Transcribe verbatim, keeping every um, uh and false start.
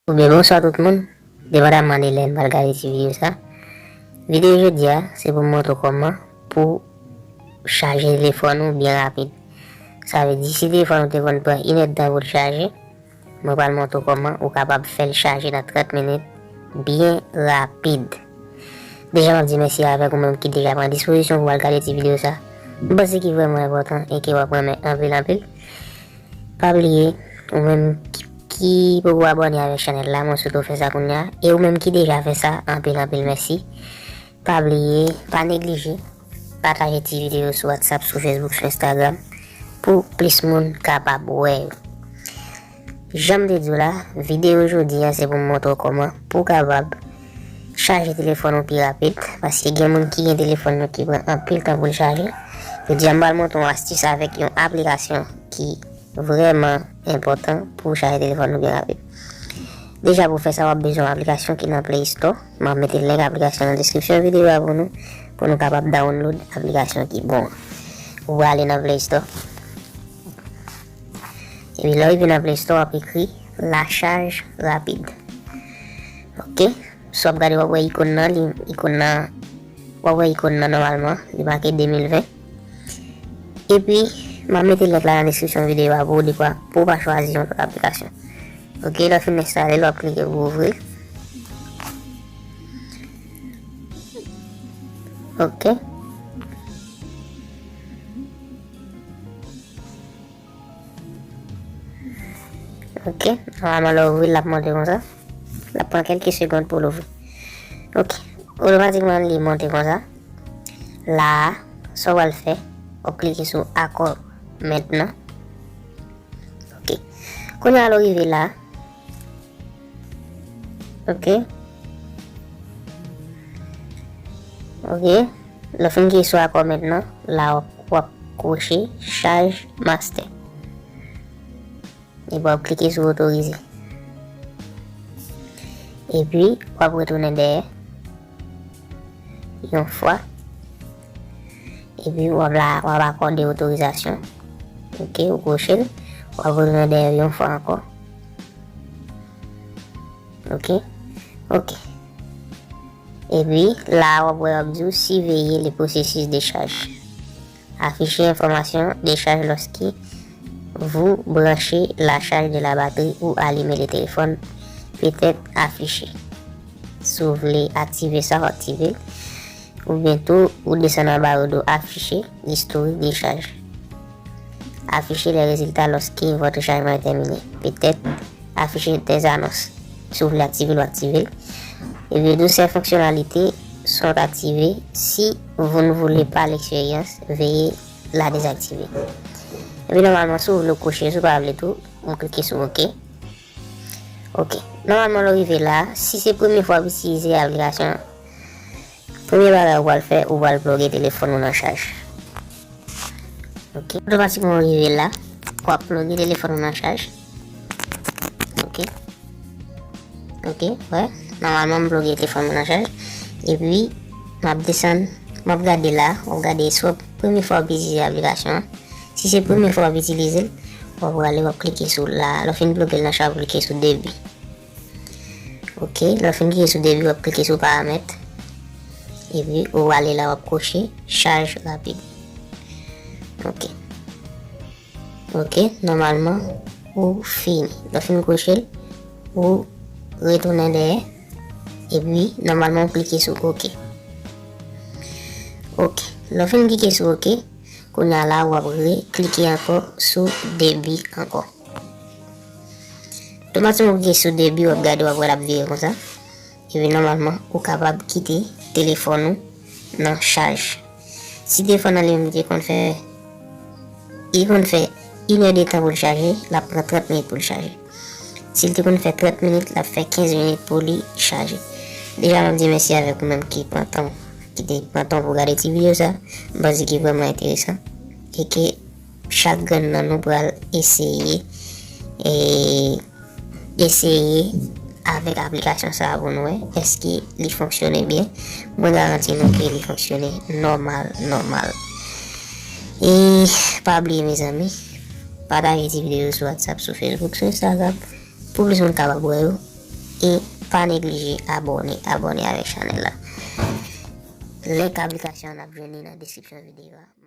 Oubyen bonswa tout moun, depandamman de lè n pral gade ti videyo sa. Videyo jodi a, se pou m montre w kòman pou chaje telefòn ou byen rapid. Sa vle di, si telefòn ou te konn pran inèdtan pou l chaje, mwen pral montre w kòman ou kapab fè l chaje nan trant minit byen rapid. Deja, m ap di mèsi avèk ou menm ki deja pran dispozisyon pou w al gade ti videyo sa. M panse ki vrèman enpòtan e ke w ap renmen anpil, anpil. Pa bliye, ou menm ki, ki poko abòne avèk chanèl la, mwen swete w fè sa kounye a. E ou menm ki deja fè sa, anpil, anpil mèsi. Pa bliye, pa neglije pataje ti videyo sou WhatsApp, sou Facebook, sou Instagram, pou plis moun kapab wè yo. Jan m te di w la, videyo jodi a se pou m montre w kòman pou w kapab chaje telefòn ou pi rapid, paske gen moun ki gen telefòn yo ki pran anpil tan pou l chaje. Jodi a, m pral montre w yon astis avèk yon aplikasyon ki vrèman enpòtan pou w chaje telefòn ou byen rapid. Deja, pou fè sa, w ap bezwen yon aplikasyon ki nan Play Store. M ap mete link aplikasyon nan deskripsyon videyo a pou nou, pou nou kapab download aplikasyon ki bon an. Ou prale nan Play Store. Epi lè w rive nan Play Store, w ap ekri la chaj rapid. Ok. Si w ap gade, w ap wè ikòn nan, li, ikòn nan, w ap wè ikòn nan nòmalman, li make de mil ven. Epi, m ap mete link la nan deskripsyon videyo a pou w dekwa, pou w pa chwazi yon lòt aplikasyon. Ok, lè w fin enstale l, w ap klike pou ouvri l. Ok. Ok, nòmalman lè w ouvri l, l ap monte konsa. L ap pran kèlke segonn pou l ouvri. Ok, otomatikman li monte konsa. La a, sa w pral fè, w ap klike sou akò mentnan. Ok, kounye a lè w rive la, ok. Ok. Lè w fin klike sou akò mentnan, la w ap, w ap kwoche chaj mastè. Epi w ap klike sou otorize. Epi, w ap retounen dèyè yon fwa. Epi, w ap la, w ap akòde otorizasyon. Ok, ou kwoche l. W ap retounen dèyè yon fwa ankò. Ok. Ok. Epi, la a, w ap wè, w ap di w, surveillez le processus de charge. Afficher information de charge lorsque vous branchez la charge de la batterie ou allumez le téléphone peut être affiché. Si w vle aktive sa, w aktive l. Oubyen tou, ou desann anba yo, do afficher historique de charge. Afficher les résultats lorsque votre chargement est terminé. Peut-être afficher des annonces. Si w vle aktive l, w aktive l. Epi, toutes ces fonctionnalités sont activées. Si vous ne voulez pas l'expérience, veuillez la désactiver. Epi, nòmalman, si w vle w kwoche, si w pa vle tou, ou klike sou OK. Ok. Nòmalman, lè w rive la, si se premye fwa w itilize aplikasyon an, premye bagay ou pral fè, ou pral ploge telefòn ou nan chaj. Ok. Otomatikman, w rive la, w ap ploge telefòn ou nan chaj. Ok. Ok, wè. Nòmalman, m ploge telefòn mwen nan chaj. Epi, m ap desann, m ap gade la, w ap gade si w premye fwa w ap itilize aplikasyon an. Si se premye fwa w ap itilize l, w ap prale, w ap klike sou la. Lè w fin ploge l nan chaj, w ap klike sou debi. Ok, lè w fin klike sou debi, w ap klike sou paramèt. Epi, ou prale la, w ap kwoche chaj rapid. Ok. Ok, nòmalman, ou fini. Lè w fin kwoche l, ou retounen dèyè. Epi, nòmalman, ou klike sou OK. Ok. Lè w fin klike sou OK, kounye a la, w ap reklike ankò sou debi ankò. Otomatikman, ou klike sou debi, w ap gade, w ap wè l ap vire konsa. Epi, nòmalman, ou kapab kite telefòn ou nan chaj. Si telefòn nan li menm li te konn fè, li konn fè inèdtan pou l chaje, l ap pran trant minit pou l chaje. Si l te konn fè trant minit, l ap fè kenz minit pou li chaje. Deja, m ap di mèsi avèk ou menm ki pran tan, ki te pran tan pou gade ti videyo sa. M panse ki vrèman enteresan. E ke chak grenn nan nou pral eseye, e, eseye avèk aplikasyon sa a pou nou wè èske li fonksyone byen. Mwen garanti nou ke li fonksyone nòmal, nòmal. E pa bliye, mezanmi, pataje ti videyo sou WhatsApp, sou Facebook, sou Instagram, pou plis moun kapab wè yo. E pa neglije abòne, abòne avèk chanèl la. Link aplikasyon an ap jwenn li nan deskripsyon videyo a.